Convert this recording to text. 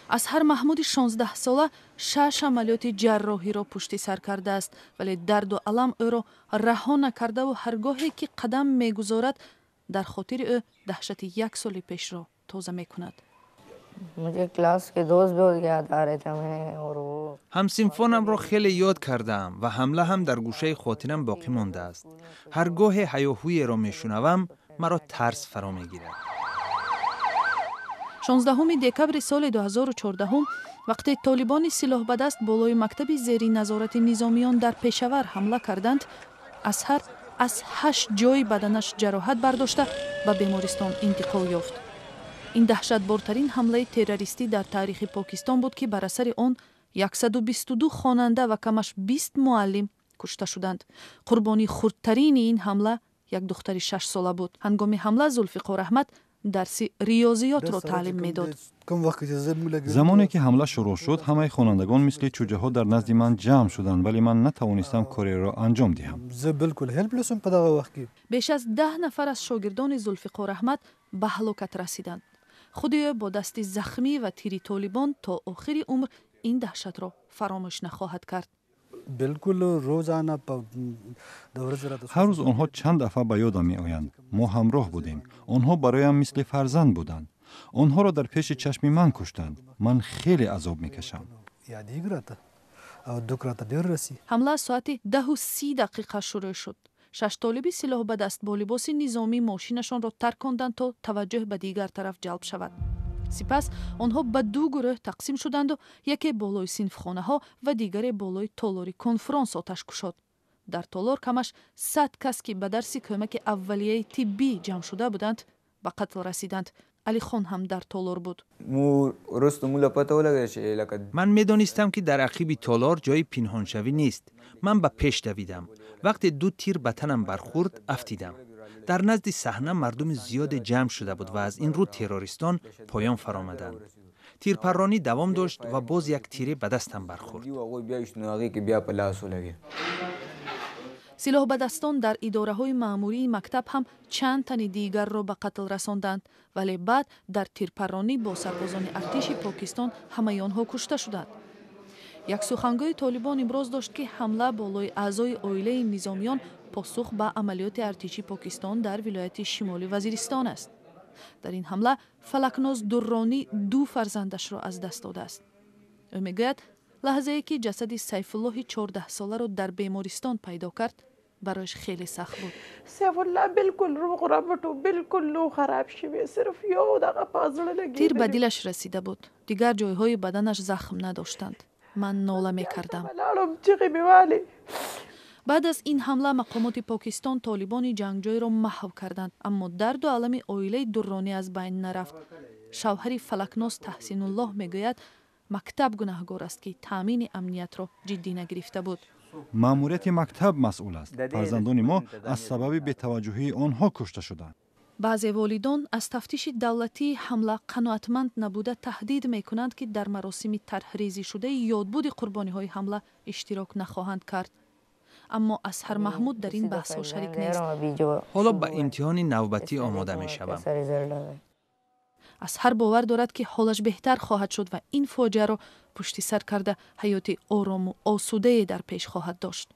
Азҳар Маҳмуди 16-сола шаш амалиёти ҷарроҳиро пушти сар кардааст, вале дарду алам ӯро раҳо накардаву ҳар гоҳе ки қадам мегузорад, дар хотири ӯ даҳшати як соли пешро тоза мекунад. Ҳамсинфонамро хеле ёд кардаам ва ҳамла ҳам дар гӯшаи хотирам боқӣ мондааст. Ҳар гоҳе ҳаёҳӯеро мешунавам, маро тарс фаро мегирад. 16 декабри соли 2014, вақте толибони силоҳбадаст болои мактаби зери назорати низомиён дар Пешавар ҳамла карданд, Азҳар аз ҳашт ҷойи баданаш ҷароҳат бардошта, ба бемористон интиқол ёфт. Ин даҳшатбортарин ҳамлаи террористӣ дар таърихи Покистон буд, ки бар асари он 122 хонанда ва камаш 20 муаллим кушта шуданд. Қурбонии хурдтарини ин ҳамла як духтари 6-сола буд. Ҳангоми ҳамла Зулфиқор Аҳмад дарси риёзиётро таълим медод. Замоне ки ҳамла шурӯъ шуд, ҳамаи хонандагон мисли чӯҷаҳо дар назди ман ҷамъ шуданд, вале ман натавонистам кореро анҷом диҳам. Беш аз 10 нафар аз шогирдони Зулфиқор Аҳмад ба ҳалокат расиданд. Худи ӯ бо дасти захмӣ ва тири толибон то охири умр ин даҳшатро фаромӯш нахоҳад кард. Ҳар рӯз онҳо чанд дафъа ба ёдам меоянд. Мо ҳамроҳ будем, онҳо бароям мисли фарзанд буданд. Онҳоро дар пеши чашми ман куштанд. Ман хеле азоб мекашам. Ҳамла соати 10:30 шурӯъ шуд. Шаш толиби силоҳбадаст бо либоси низомӣ мошинашонро тарконданд, то таваҷҷӯҳ ба дигар тараф ҷалб шавад. Сипас онҳо ба ду гурӯҳ тақсим шуданду яке болои синфхонаҳо ва дигаре болои толори конфронс оташ кушод. Дар толор камаш 100 кас, ки ба дарси кӯмаки аввалияи тиббӣ ҷамъ шуда буданд, ба қатл расиданд. Алихон ҳам дар толор буд. Ман медонистам, ки дар ақиби толор ҷои пинҳоншавӣ нест. Ман ба пеш давидам. Вақте ду тир ба танам бархӯрд, афтидам. Дар назди саҳна мардуми зиёде ҷамъ шуда буд ва аз ин рӯ террористон поён фаромаданд. Тирпарронӣ давом дошт ва боз як тире ба дастам бархӯрд. Силоҳбадастон дар идораҳои маъмурии мактаб ҳам чанд тани дигарро ба қатл расонданд, вале баъд дар тирпарронӣ бо сарбозони артиши Покистон ҳамаи онҳо кушта шуданд. Як сухангӯи толибон иброз дошт, ки ҳамла болои аъзои оилаи низомиён посух ба амалиёти артиши Покистон дар вилояти Шимоли Вазиристон аст. Дар ин ҳамла Фалакноз Дурронӣ ду фарзандашро аз даст додааст. Ӯ мегӯяд, лаҳзае ки ҷасади Сайфуллоҳи 14-соларо дар бемористон пайдо кард, барояш хеле сахт буд. Тир ба дилаш расида буд, дигар ҷойҳои баданаш захм надоштанд. Ман нола мекардам. Баъд аз ин ҳамла мақомоти Покистон толибони ҷангҷойро маҳв карданд, аммо дарду алами оилаи Дурронӣ аз байн нарафт. Шавҳари Фалакноз Таҳсинуллоҳ мегӯяд, мактаб гунаҳгор аст, ки таъмини амниятро ҷиддӣ нагирифта буд. Маъмурияти мактаб масъул аст. Фарзандони мо аз сабаби бетаваҷҷӯҳии онҳо кушта шуданд. Баъзе волидон аз тафтиши давлатии ҳамла қаноатманд набуда, таҳдид мекунанд, ки дар маросими тарҳрезишудаи ёдбуди қурбониҳои ҳамла иштирок нахоҳанд кард. Аммо Азҳар Маҳмуд дар ин баҳсҳо шарик нест. Ҳоло ба имтиҳони навбатӣ омода мешавам. Азҳар бовар дорад, ки ҳолаш беҳтар хоҳад шуд ва ин фоҷиаро пушти сар карда, ҳаёти орому осудае дар пеш хоҳад дошт.